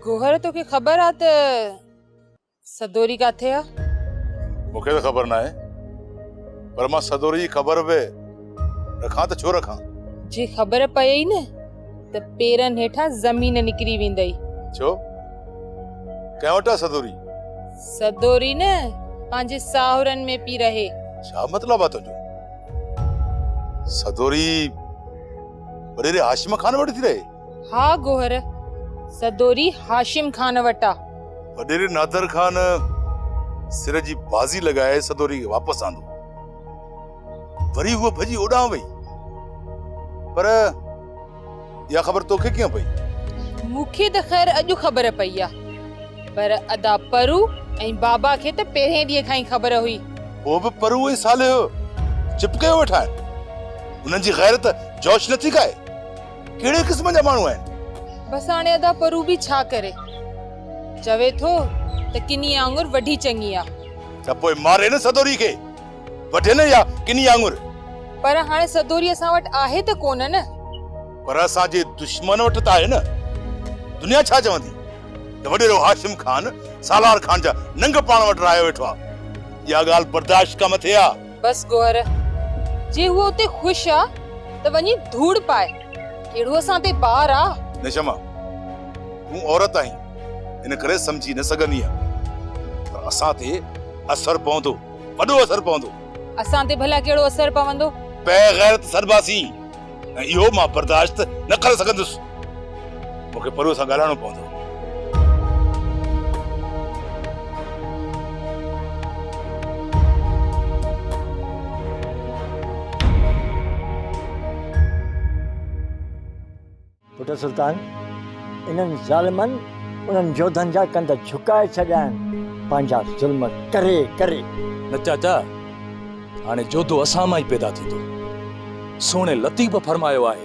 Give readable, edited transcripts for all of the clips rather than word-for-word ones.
گوهر توکي خبر آ ته سدوري ڪاٿي آ؟ مون کي ته خبر ناهي پر مان سدوري جي خبر به رکان ته ڇو رکان؟ جي خبر پيئي نه ته پيرن هيٺان زمين نڪري ويندئي. ڇو؟ ڪنهن وٽ آ سدوري؟ سدوري نه پنهنجي ساهرن ۾ پئي رهي. ڇا مطلب آ تنهنجو؟ سدوري وڏيري هاشم خان وٽ ٿي رهي؟ ها گوهر، سدوري هاشم خان وٽ آ. وڏيري نادر خان سر جي بازي لڳائي سدوري کي واپس آندو. وري هوء ڀڄي اوڏانهن وئي. پر اها خبر توکي ڪيئن پئي؟ مون کي ته خير اڄ خبر پئي آ. پر ادا پرو ۽ بابا کي ته پهرين ڏينهن کان ئي خبر هئي. پوء به پرو ۽ صالح چپ ڪيو ويٺا آهن. انهن جي غيرت جوش نٿي کائي. ڪهڙي قسم جا ماڻهو آهن؟ بس هاڻي ادا پرو به ڇا ڪري. چوي ٿو ته ڪني آڱر وڍي چڱي آ. ته پوء ماري نه سدوري کي. وڍي نه يا ڪني آڱر. پر هاڻي سدوري اسان وٽ آهي ته ڪونه نه. پر اسان جي دشمن وٽ ته آهي نه. دنيا ڇا چوندي ته وڏيرو هاشم خان سالار خان جا ننگ پاڻ وٽ راهيو ويٺو آ. اها ڳالهه برداشت کان مٿي آ. بس گوهر، جي هوء اتي خوش آ ته وڃي ڌوڙ پائي، ڪهڙو اسان تي بار آ. نشما، تون عورت آهين، ان ڪري سمجهي نه سگهندينء، پر اسان تي اثر پوندو، وڏو اثر پوندو. اسان تي ڀلا ڪهڙو اثر پوندو؟ بي غيرت سڏباسين ۽ اهو مان برداشت نه ڪري سگهندس. مون کي پروء سان ڳالهائڻو پوندو. پٽ سلطان، انهن ظالمن انهن جوڌن جا ڪنڌ جهڪائي ڇڏيا آهن، پنهنجا ظلم ڪري ڪري. نه چاچا، هاڻي جوڌو اسان مان ئي پيدا ٿيندو. سهڻي لطيف فرمايو آهي،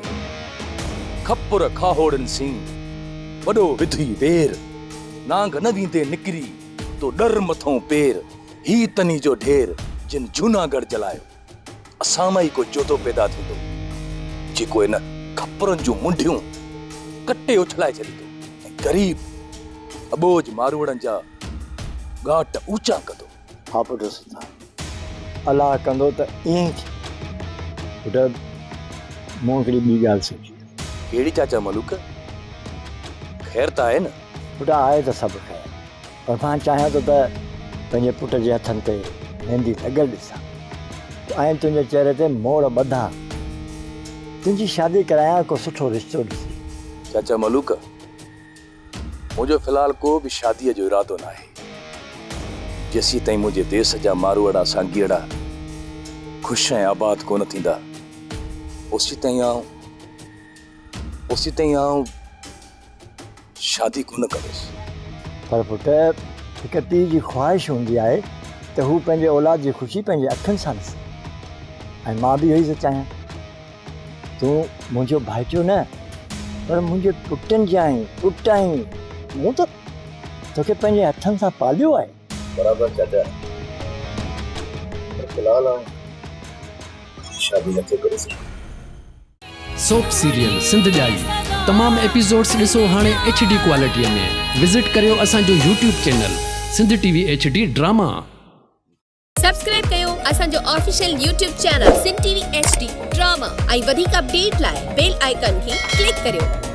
کپر کاهوڙين سين، وڏو وڌئي وير، نانگ نه ويندي نڪري، تو ڏر مٿئون پير، هي تني جو ڍير، جن جهوناڳڙهه جلايو. اسان مان ئي ڪو جوڌو پيدا ٿيندو، جيڪو ان کپرن جون منڍيون ڪٽي اڇلائي ڇڏيندو ۽ غريب اٻوجهه ماروئڙن جا ڳاٽ اوچا ڪندو. ها پٽ سلطان، الله ڪندو ته ائين ئي ٿيندو. پٽ، مون هڪڙي ٻي ڳالهه سوچي آهي. ڪهڙي چاچا ملوڪ؟ خير ته آهي نه؟ پٽ، آهي ته سڀ خير، پر مان چاهيان ٿو ته پنهنجي پٽ جي هٿن تي ميندي لڳل ڏسان ۽ تنهنجي چهري تي موڙ ٻڌان. تنهنجي شادي ڪرايان ڪو سٺو رشتو ڏسي. چاچا ملوڪ، منهنجو في الحال ڪو به شاديء جو ارادو ناهي. جيسيتائين منهنجي ديس جا ماروئڙا سانگيئڙا خوش ۽ آباد ڪونه ٿيندا، اوسيتائين آئون اوسيتائين آئون شادي ڪونه ڪندس. پر پٽ، هڪ پيء جي خواهش هوندي آهي ته هو پنهنجي اولاد جي خوشي پنهنجي اکين سان ڏسي ۽ مان به اهو ئي ٿو چاهيان. تون منهنجو ڀائٽيو نه پر منهنجي پٽن جيان آهين، پٽ آهين. مون ته توکي پنهنجي هٿن سان پاليو آهي. برابر چاچا، پر في الحال آئون شادي نٿو ڪري سگهان. سوپ سيريل سنڌ ڄائي تمام ايپيسوڊس ڏسو هاڻي ايڇ ڊي ڪوالٽي ۾ وزٽ ڪريو اسان جو YouTube channel Sindh T V H D drama. Subscribe ڪيو اسان جو official YouTube channel Sindh T V H D drama ۽ وڌيڪ اپڊيٽ لاء بيل آئيڪان کي ڪلڪ ڪريو.